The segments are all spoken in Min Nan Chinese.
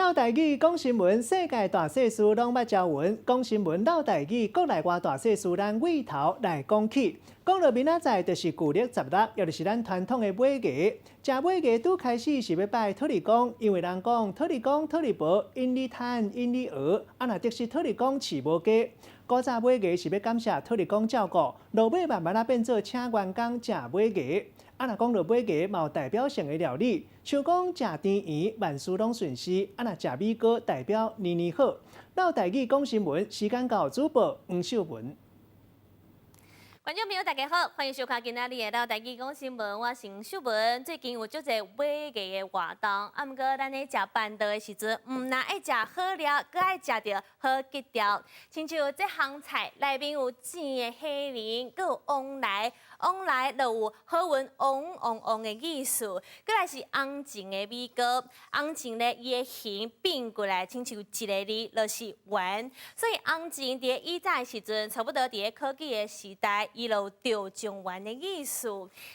嘮台語講新聞，世界大細事攏捌朝聞。講新聞嘮台語，國內外大細事，咱對頭來講起。講到明仔載，就是舊曆16，也就是咱傳統的尾牙。食尾牙拄開始是欲拜土地公，因為人講土地公、土地婆，引你趁，引你學。啊，若得失土地公飼無雞。古早尾牙是欲感謝土地公照顧，落尾慢慢仔變做請員工食尾牙。啊，若講到尾牙，嘛有代表性的料理，像講食甜圓，萬事攏順遂；啊，若食米糕，代表年年好。嘮台語講新聞，時間到，主播黃秀文。觀眾朋友，大家好，歡迎收看今仔日的嘮台語講新聞，我是秀文。最近有足濟尾牙的活動，啊，毋過咱咧食辦桌的時陣，毋但愛食好料，閣愛食著好格調。親像這項菜內面有煎的蝦仁，閣有旺來，旺來就有好運旺旺旺的意思。閣來是紅情的米糕，紅情咧伊的形變過來，親像一个字，就是元。所以紅情佇以早的時陣，差不多佇咧科舉的時代，伊就有中狀元的意思。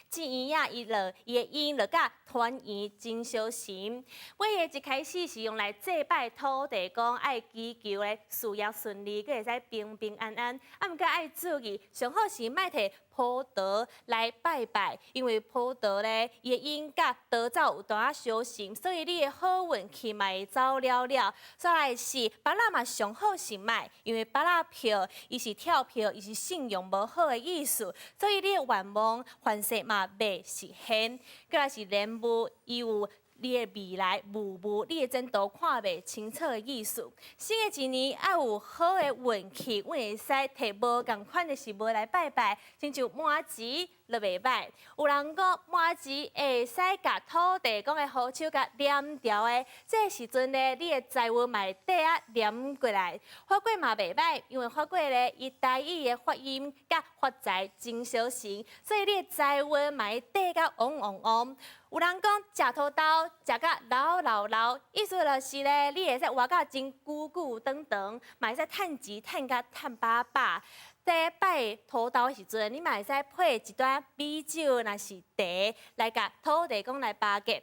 煎圓仔，伊就伊的音就佮團圓真相神。尾牙一開始是用來祭拜土地公，愛祈求咧事業順利，閣會使平平安安。啊，毋過愛注意，上好是莫提葡萄來拜拜，因為葡萄咧，伊的音佮桃棗有淡仔相像，所以你的好運氣嘛會走了了。再來是芭樂嘛，上好是莫，因為芭樂票伊是跳票，伊是信用無好的意思，所以你的願望凡事嘛袂實現。閣來是蓮霧，伊有你的未來霧霧，你的前途看袂清楚的意思。新的一年愛有好的運氣，阮會使提無仝款的食物來拜拜，親像麻糍就袂䆀。有人講麻糍會使共土地公的扶手共黏牢的，這個時陣咧，你的財運嘛會綴仔黏過來。花果嘛袂䆀，因為花果咧，伊台語的發音佮發財真相像，所以你的財運嘛會綴甲旺旺旺。有人講食土豆食甲老老老，意思就是咧，你會使活甲真久久長長，嘛會使趁錢趁甲趁飽飽。在拜土豆的時陣，你嘛會使配一段米酒，若是茶，來共土地公來巴結。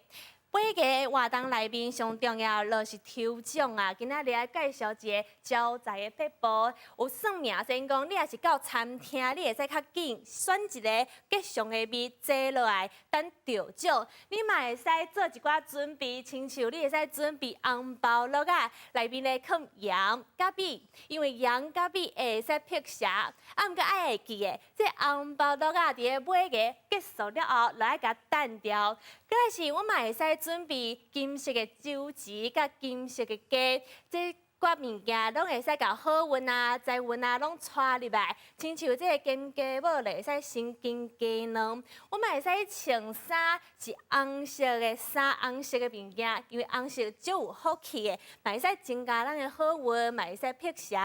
尾牙活動內面上重要就是抽獎啊！今仔日來介紹一个招財的撇步。有算命先講，你若是到餐廳，你會使較緊選一个吉祥的味坐落來等著獎。你嘛會使做一寡準備，親像你會使準備紅包橐仔，內面咧囥鹽佮米，因為鹽佮米會使辟邪。啊，毋過愛會記得，這紅包橐仔佇咧尾牙結束了後，就愛共擲掉。閣來是，阮嘛會使準備金色的酒匙佮金色的雞，這寡物件攏會使共好運啊、財運啊，攏帶入來。親像這个金雞母會使生金雞卵，阮嘛會使穿衫是紅色的衫、紅色的物件，因為紅色足有福氣的，嘛會使增加咱的好運，嘛會使辟邪。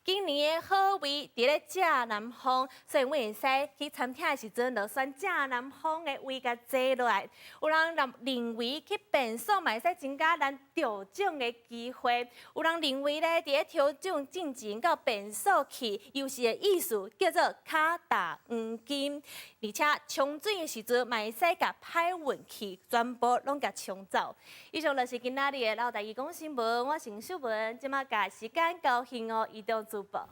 今年的好位佇咧正南方，所以阮會使去餐廳的時陣，就選正南方的位共坐落來。有人認為去便所嘛會使增加咱中獎的機會。有人認為咧，佇咧抽獎進前到便所去，有時的意思叫做跤踏黃金，而且沖水的時陣嘛會使共歹運氣全部攏共沖走。以上就是今仔日的嘮台語講新聞，我是秀文，這馬共時間交予哦，移動主播。